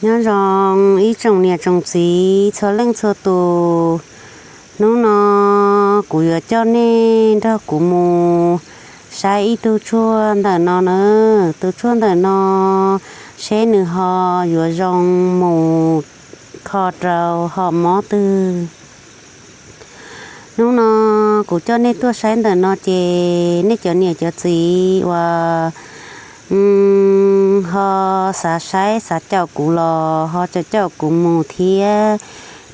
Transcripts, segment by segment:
Nyob zoo ib tsoom niam tsoom txiv txhua leej txhua tus, hnub no kuv yuav coj nej nrog kuv mus saib ib tug tshuaj ntawm no na. Tus tshuaj ntawm no seb nws ho yuav zoo mus kho rau hom mob twg. Hnub no kuv coj nej tuaj saib ntawm no ces nej cov niam cov txiv uas ho xav saib xav caum kuv los ho caum caum kuv mus thiab,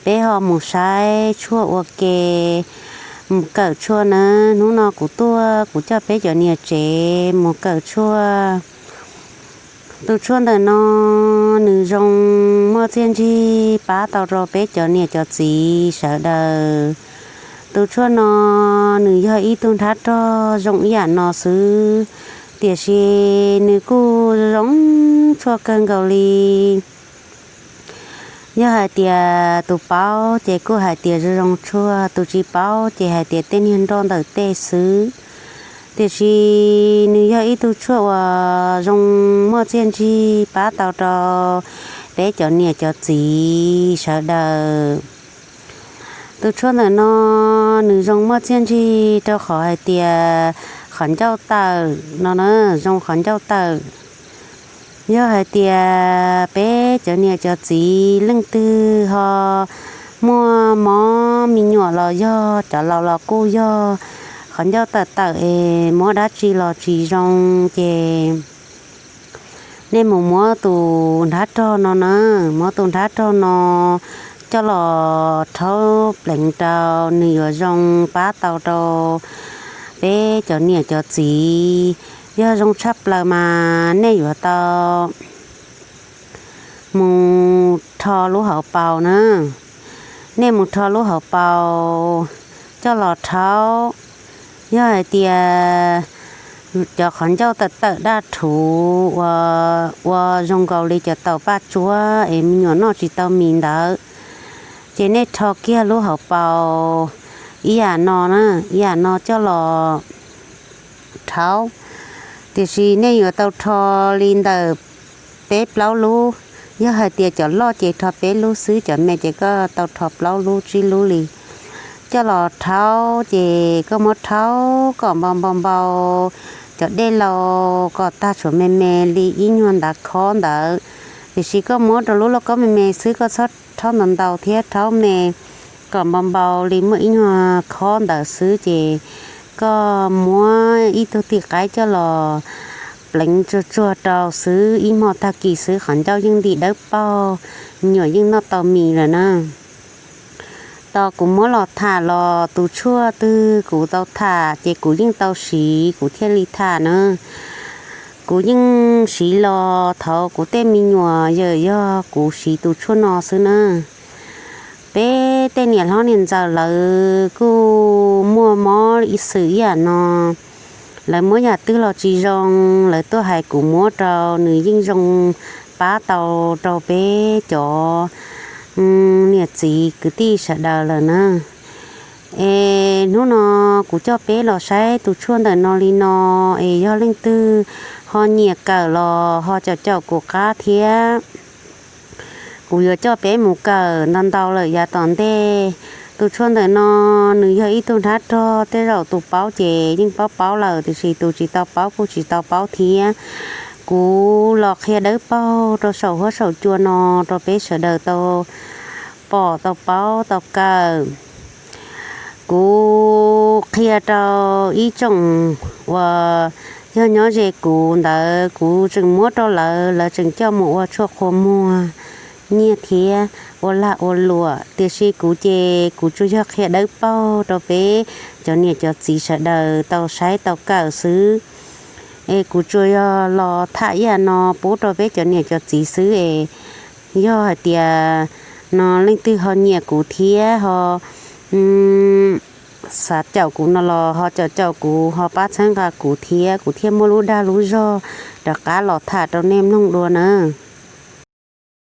peb ho mus saib tshuaj ua ke, mus kawm tshuaj nawb. Hnub no kuv tuaj kuv coj peb cov niam tsev mus kawm tshuaj. Tus tshuaj ntawm no nws zoo muaj txiaj ntsig pab tau rau peb cov niam cov txiv sawv daws. Tus tshuaj no nws yog ib tug nrhab rog zoo ib yam no xwb, tiam sis nws kuj zoo tshuaj kawg nkaus li. Yog hais tias tus paub ces kuj hais tias zoo zoo tshuaj, tus tsis paub ces hais tias tej niag nroj ntawm tej xwb. Tiam sis nws yog ib tug tshuaj uas zoo muaj txiaj ntsig pab tau rau peb cov niam cov txiv sawv daws. Tus tshuaj ntawm no nws zoo muaj txiaj ntsig rau qhov hais tias qhov ncauj tawm no na, zoo qhov ncauj tawm. Yog hais tias peb cov niam cov txiv leej twg ho muaj mob me nyuam los yog, cov laus los kuj yog, qhov ncauj tawm tawm es muab dab tsi los tsis zoo ces nej mus muab tus nrhab rog no na, muab tus nrhab rog no coj los rhaub pleev rau, nws yuav zoo pab tau rau peb cov niam cov txiv. Yog zoo tshaj plaws mas nej yuav tau mus rho lub hauv paus na. Nej mus rho lub hauv paus coj los rhaub. Yog hais tias cov qhov ncauj tawm tawm daj rhuv uas ua zoo nkaus li cov taus paj tsuab es me nyuam noj tsis tau mis ntawd, ces nej rho kiag lub hauv paus ib yam no na, ib yam no coj los rhaub. Tiam sis nej yuav tau rho li ntawm peb plaub lub. Yog hais tias cov loj ces rho peb lub xwb, cov me ces koj tau rho plaub lub tsib lub li. Coj los rhaub ces koj muab rhaub kom npau npau npau cov dej laus kom tag tshuav me me li ib nyuag ntav khob ntawd. Tiam sis koj muab rau lub lauj kaub me me xwb, koj txhob rhaub ntau ntau thiab, rhaub me kom npau npau li muaj ib nyuag khob ntawd xwb ces koj muab ib tug tim qaib coj los pleev tsuag tsuag rau xwb, ib hmo tag kis xwb qhov ncauj yeej nti dawb paug, me nyuam yeej noj tau mis lawm na. Tos kuv muab los tham los tus tshuaj twg kuv tau tham ces kuv yeej tau siv kuv thiaj li tham na. Kuv yeej siv los thaum kuv tej me nyuam yawm yog kuv siv tus tshuaj no xwb na. Peb tej niam hlob niam ntxawm lawv kuj muaj mob ib xwm ib yam no, lawv muab yam twg los tsis zoo, lawv tuaj hais kuv muab rau, nws yeej zoo pab tau rau peb cov niam txiv kwv tij sawv daws lawm na. Es hnub no kuv coj peb los saib tus tshuaj ntawm no li no, es yog leej twg ho nyiam kawm los ho caum caum kuv qab thiab. Kuv yuav coj peb mus kawm ntau ntau lawm yav tom ntej. Tus tshuaj ntawm no nws yog ib tug nrhab rog, tej zaum tus paub ces yeej paub paub lawm, tiam sis tus tsis tau paub kuj tsis tau paub thiab. Kuv los qhia dawb paug rau saum huab saum cua no rau peb sawv daws tau pom tau paub tau kawm. Kuv qhia rau ib tsoom uas yog nyob ze kuv ntawd, kuv tseem muab rau lawv, lawv tseem coj mus ua tshuaj qhua muag nyiaj thiab ua lag ua luam, tiam sis kuv ces kuv tsuas yog qhia dawb paug rau peb cov niam cov txiv sawv daws tau saib tau kawm xwb. Es kuv tsuas yog los tham ib yam no pub rau peb cov niam cov txiv xwb es yog hais tias no leej twg ho nyiam kuv thiab ho xav caum kuv no los ho caum caum kuv, ho pab txhawb nqa kuv thiab, kuv thiaj muaj lub dag lub zog rov qab los tham rau nej mloog dua na.